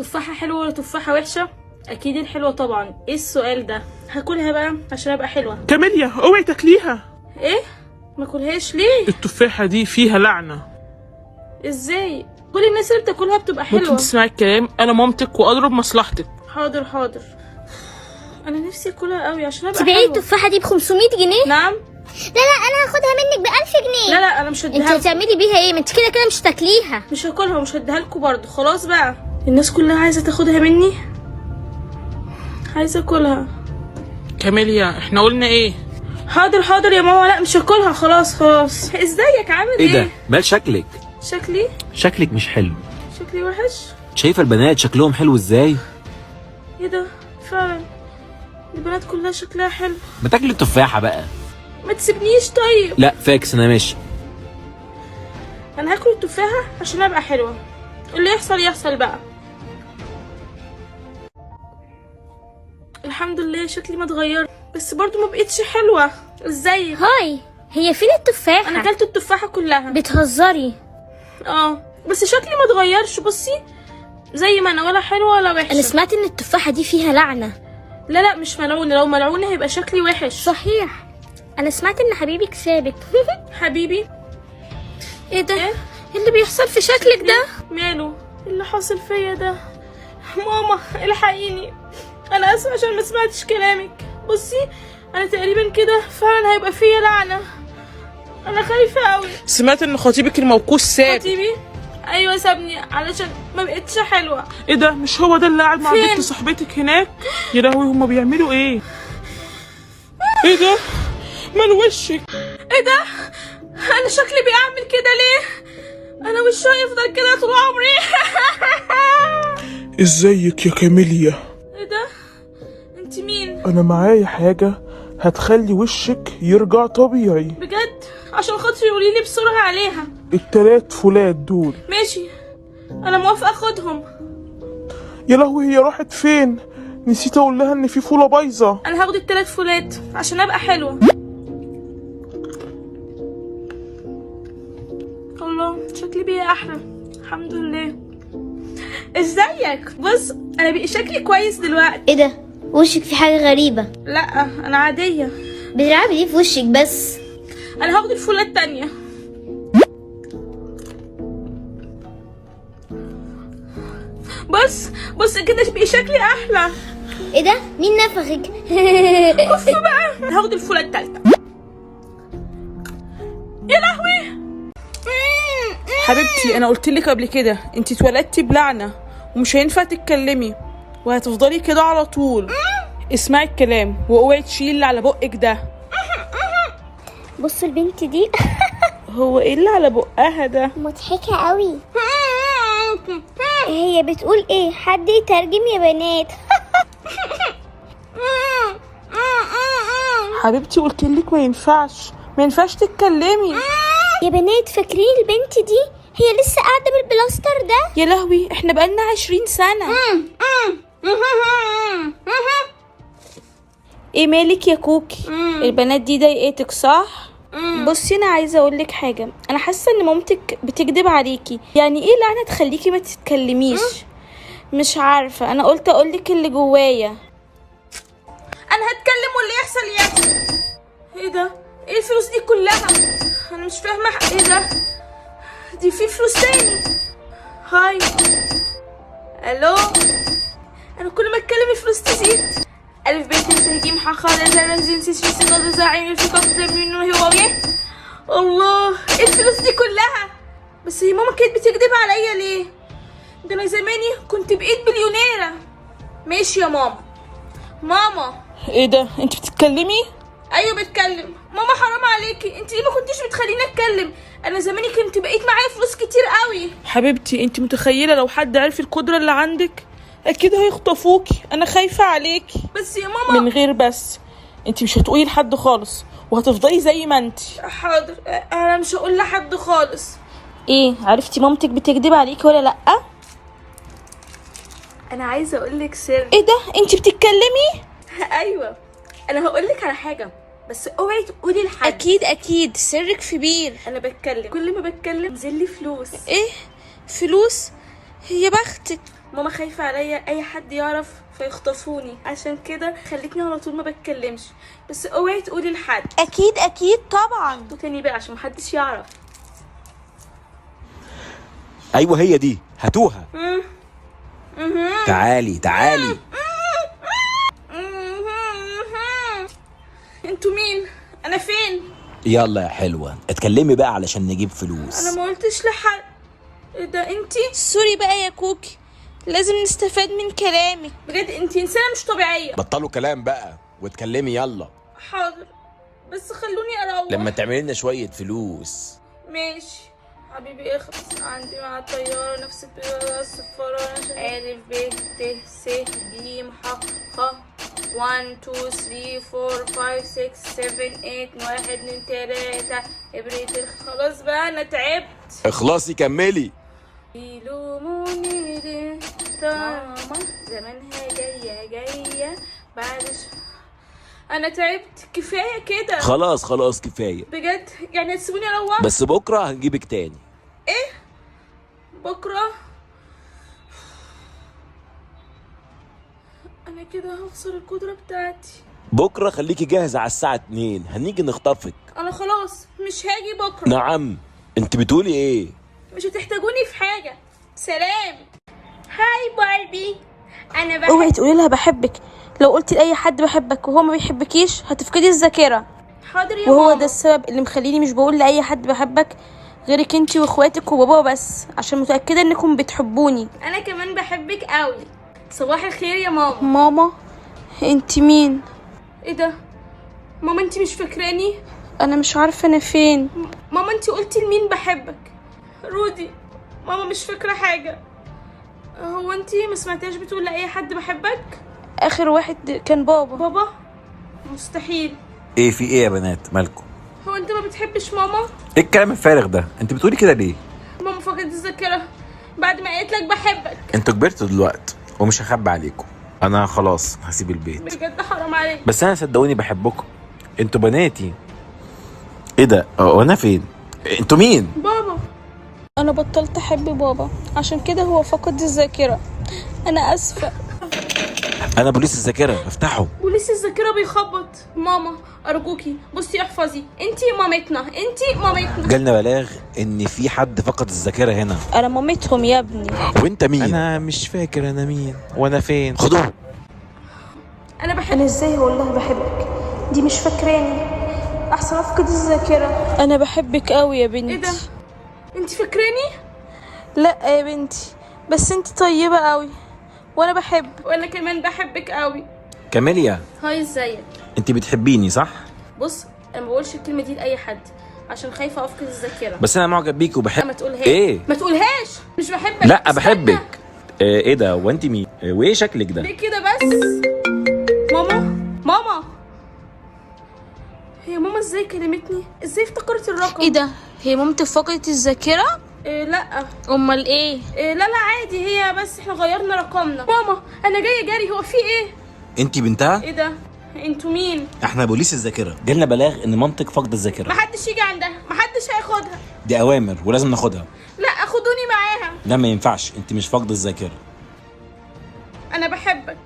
تفاحة حلوة ولا تفاحة وحشة؟ اكيد الحلوة طبعا. ايه السؤال ده؟ هاكلها بقى عشان ابقى حلوة. كاميليا اوعي تاكليها. ايه؟ ما اكلهاش ليه؟ التفاحة دي فيها لعنة. ازاي؟ كل الناس اللي بتاكلها بتبقى حلوة. ممكن تسمعي الكلام؟ انا مامتك واضرب مصلحتك. حاضر حاضر. انا نفسي اكلها قوي عشان ابقى تبيعي حلوة. التفاحة دي ب 500 جنيه؟ نعم. لا لا، انا هاخدها منك ب 1000 جنيه. لا لا، انا مش انت هديها. هتعملي بيها ايه؟ ما انت كده كده مش هتاكليها. مش هاكلها ومش هديها لكم برضه. خلاص بقى، الناس كلها عايزه تاخدها مني، عايزه اكلها. كاميليا احنا قلنا ايه؟ حاضر حاضر يا ماما. لا مش هاكلها، خلاص خلاص. ازيك عامل ايه؟ ايه ده؟ مال شكلك؟ شكلي شكلك مش حلو. شكلي وحش؟ شايفه البنات شكلهم حلو ازاي؟ ايه ده؟ فعلا البنات كلها شكلها حلو. ما تاكلي التفاحة بقى. ما تسيبنيش طيب. لا فاكس، انا ماشي. انا هاكل التفاحة عشان ابقى حلوة، اللي يحصل يحصل بقى. الحمد لله شكلي ما اتغير، بس برضو ما بقتش حلوة. ازاي؟ هاي، هي فين التفاحة؟ انا اكلت التفاحة كلها. بتهزري؟ اه بس شكلي ما اتغيرش، بصي زي ما انا، ولا حلوة ولا وحشة. انا سمعت ان التفاحة دي فيها لعنه. لا لا مش ملعونة، لو ملعونة هيبقى شكلي وحش. صحيح، انا سمعت ان حبيبك سابك. حبيبي؟ ايه ده؟ ايه اللي بيحصل في شكلك ده؟ ماله؟ إيه اللي حاصل فيا ده؟ ماما الحقيني، انا اسفه عشان ما سمعتش كلامك. بصي انا تقريبا كده فعلا هيبقى فيا لعنه، انا خايفة قوي. سمعت ان خطيبك الموقوس سابك. خطيبي؟ ايوه سابني علشان ما بقتش حلوة. ايه ده؟ مش هو ده اللي قاعد مع فين؟ بنت صاحبتك هناك؟ يا لهوي هما بيعملوا ايه؟ ايه ده؟ مال وشك؟ ايه ده؟ انا شكلي بيعمل كده ليه؟ انا وشي هيفضل كده طول عمري. ازيك يا كاميليا؟ ايه ده؟ انت مين؟ انا معايا حاجة هتخلي وشك يرجع طبيعي. بجد؟ عشان خاطري قولي لي بسرعة عليها. التلات فولات دول. ماشي انا موافقة اخدهم. يا لهوي هي راحت فين؟ نسيت اقول لها ان في فوله بايظة. انا هاخد التلات فولات عشان ابقى حلوة. الله شكلي بقى احلى الحمد لله. ازيك؟ بص انا بقى شكلي كويس دلوقتي. ايه ده؟ وشك في حاجة غريبة. لا انا عادية. بتلعبي ليه في وشك بس؟ انا هاخد الفوله التانية. بص بص كده بقى شكلي احلى. ايه ده؟ مين نفخك؟ اوف بقى، هاخد الفوله التالتة. يا لهوي حبيبتي انا قلت لك قبل كده انت اتولدتي بلعنه ومش هينفع تتكلمي وهتفضلي كده على طول. اسمعي الكلام واوعي تشيلي اللي على بقك ده. بصوا البنت دي هو ايه اللي على بقها ده؟ مضحكة قوي. هي بتقول ايه؟ حد يترجم يا بنات. حبيبتي قلت لك ما ينفعش، ما ينفعش تتكلمي. يا بنات فاكرين البنت دي؟ هي لسه قاعدة بالبلاستر ده. يا لهوي احنا بقالنا 20 سنة. ايه مالك يا كوكي؟ البنات دي ضايقتك صح؟ بصي انا عايزه اقول لك حاجة، انا حاسه ان مامتك بتكذب عليكي. يعني ايه لعنه تخليكي ما تتكلميش؟ مش عارفه، انا قلت اقول لك اللي جوايا. انا هتكلم واللي يحصل يحصل. ايه ده؟ ايه الفلوس دي كلها؟ انا مش فاهمه. ايه ده؟ دي في فلوس تاني. هاي الو، انا كل ما اتكلم الفلوس تزيد. الف ب ت س ج ح خ ل ز ر ز س ش س ض ز ع ف ق ل م ن ه و ي. الله ايه الفلوس دي كلها؟ بس هي ماما كانت بتكذب عليا ليه؟ ده انا زماني كنت بقيت بليونيره. ماشي يا ماما. ماما ايه ده؟ انت بتتكلمي؟ ايوه بتكلم. ماما حرام عليكي، انت ليه ما كنتيش بتخليني اتكلم؟ انا زماني كنت بقيت معايا فلوس كتير قوي. حبيبتي انت متخيله لو حد عرف القدرة اللي عندك اكيد هيخطفوكي. انا خايفة عليكي. بس يا ماما. من غير بس، انت مش هتقولي لحد خالص وهتفضلي زي ما انت. حاضر انا مش هقول لحد خالص. ايه عرفتي مامتك بتكذب عليكي ولا لا؟ انا عايزه اقول لك سر. ايه ده؟ انت بتتكلمي؟ ايوه انا هقول لك على حاجة بس اوعي تقولي لحد. اكيد اكيد سرك في بير. انا بتكلم، كل ما بتكلم نزل لي فلوس. ايه فلوس؟ هي بختك. ماما خايفة عليا اي حد يعرف فيخطفوني، عشان كده خلتني على طول ما بتكلمش. بس اوعي تقولي لحد. اكيد اكيد طبعا. تاني بقى عشان محدش يعرف. ايوه هي دي، هاتوها. تعالي تعالي. انتوا مين؟ انا فين؟ يلا يا حلوة اتكلمي بقى علشان نجيب فلوس. انا ما قلتش لحد. ايه ده انتي؟ sorry بقى يا كوكي، لازم نستفاد من كلامك. بجد انتي انسانه مش طبيعية. بطلوا كلام بقى واتكلمي يلا. حاضر، بس خلوني اروح. لما تعملي لنا شوية فلوس. ماشي حبيبي. اخلص عندي مع الطيارة نفس الصفارة. ألف ب ت س ج ح خ 1 2 3 4 5 6 7 8 1 2 3 إبرة. خلاص بقى أنا تعبت. اخلصي كملي. يلوموني ليه طالما زمانها جاية جاية بعد أنا تعبت، كفاية كده. خلاص خلاص كفاية. بجد يعني هتسيبوني أروح؟ بس بكره هنجيبك تاني. ايه بكره؟ انا كده هخسر القدرة بتاعتي. بكره خليكي جاهزة على الساعة 2 هنيجي نخطفك. انا خلاص مش هاجي بكره. نعم، انت بتقولي ايه؟ مش هتحتاجوني في حاجة. سلام. hi باربي، انا بحب. اوعي تقولي لها بحبك، لو قلتي لاي حد بحبك وهو ما بيحبكيش هتفقدي الذاكرة. حاضر يا وهو ماما. ده السبب اللي مخليني مش بقول لاي حد بحبك غيرك انتي واخواتك وبابا بس، عشان متاكدة انكم بتحبوني. انا كمان بحبك قوي. صباح الخير يا ماما. ماما انتي مين؟ ايه ده ماما، انتي مش فاكراني؟ انا مش عارفه انا فين. ماما انتي قلتي لمين بحبك؟ رودي. ماما مش فاكره حاجة. هو انتي ما سمعتهاش بتقول لاي حد بحبك؟ اخر واحد كان بابا. بابا؟ مستحيل. ايه في ايه يا بنات مالكم؟ هو انت ما بتحبش ماما؟ ايه الكلام الفارغ ده؟ انت بتقولي كده ليه؟ ماما فقدت الذاكرة بعد ما قالت لك بحبك. انتوا كبرتوا دلوقتي ومش هخبي عليكم، انا خلاص هسيب البيت. بجد حرام عليك. بس انا صدقوني بحبكم، انتوا بناتي. ايه ده؟ وانا فين؟ انتوا مين؟ بابا. انا بطلت احب بابا عشان كده هو فقد الذاكرة. انا اسفه. انا بوليس الذاكرة، افتحوا. بوليس الذاكرة بيخبط. ماما ارجوكي بصي احفظي، انتي مامتنا، انتي مامتنا. جالنا بلاغ ان في حد فقد الذاكرة هنا. انا مامتهم يا ابني. وانت مين؟ انا مش فاكر انا مين وانا فين. خدوه. انا بحب. انا ازاي هقول لها بحبك؟ دي مش فاكراني، احسن افقد الذاكرة. انا بحبك قوي يا بنتي. ايه ده انتي فاكراني؟ لا يا بنتي، بس انت طيبة قوي وانا بحبك. وانا كمان بحبك قوي. كاميليا. hi ازيك؟ انت بتحبيني صح؟ بص انا ما بقولش الكلمة دي لاي حد عشان خايفة افقد الذاكرة. بس انا معجب بيكي وبحب. ما تقولهاش. ايه؟ ما تقولهاش، مش بحبك. لا استنى. بحبك. ايه ده؟ وانت مين؟ وايه شكلك ده؟ ليه كده بس؟ ماما ماما، هي ماما ازاي كلمتني؟ ازاي افتكرت الرقم؟ ايه ده؟ هي مامتك فقدت الذاكرة؟ إيه لا. امال ايه؟ إيه لا لا عادي، هي بس احنا غيرنا رقمنا. ماما انا جاية جري، هو في ايه؟ انت بنتها؟ ايه ده انتوا مين؟ احنا بوليس الذاكرة. جالنا بلاغ ان مامتك فقد الذاكرة. محدش يجي عندها، محدش هياخدها. دي اوامر ولازم ناخدها. لا خدوني معاها. لا ما ينفعش، انت مش فاقده الذاكرة. انا بحبك.